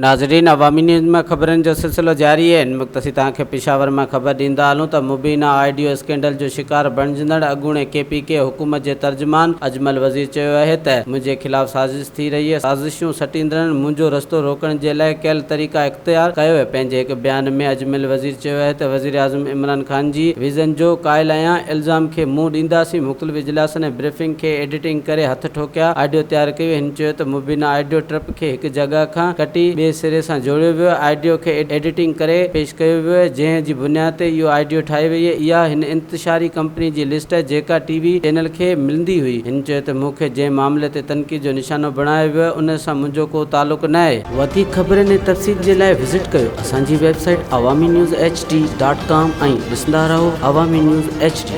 ناظرين عوامي نيوز ۾ خبرن جو سلسلو جاري آهي. هن وقت اسين توهان کي پشاور مان خبر ڏيندا هلون ته مبينا آڊيو اسڪينڊل جو شڪار بڻجندڙ اڳوڻي ڪي پي ڪي حڪومت جي ترجمان اجمل وزير چيو آهي ته منهنجي خلاف سازش ٿي رهي آهي، سازشون سٽيندڙن منهنجو رستو روڪڻ جي لاء ڪيل طريقا اختيار ڪيو آهي. پنهنجي هڪ بيان ۾ اجمل وزير چيو آهي ته وزيراعظم عمران خان جي ويزن جو قائل آهيان، الزام کي منهن ڏينداسين، مختلف اجلاسن ۽ بريفنگ کي ايڊيٽنگ ڪري هٿ ٺوڪيا آڊيو تيار ڪئي وئي. هن چيو ته مبينا آڊيو ٽرپ کي هڪ جڳهه کان ڪٽي ٻئي سري سان جوڙيو ويو آهي، آڊيو کي ايڊيٽنگ ڪري پيش ڪيو ويو آهي، جنهن جي بنياد تي اهو آڊيو ٺاهي وئي آهي، اها هن انتشاري ڪمپني جي لسٽ آهي جيڪا ٽي وي چينل کي ملندي هئي، هن چيو ته مون کي جنهن معاملي تي تنقيد جو نشانو بڻايو ويو آهي ان سان منهنجو ڪو تعلق ناهي. وڌيڪ خبرن ۽ تفصيل جي لاء وزٽ ڪيو اسان جي website Awami news H D dot com ۽ ڏسندا رهو عوامي نيوز ايڇ ڊي.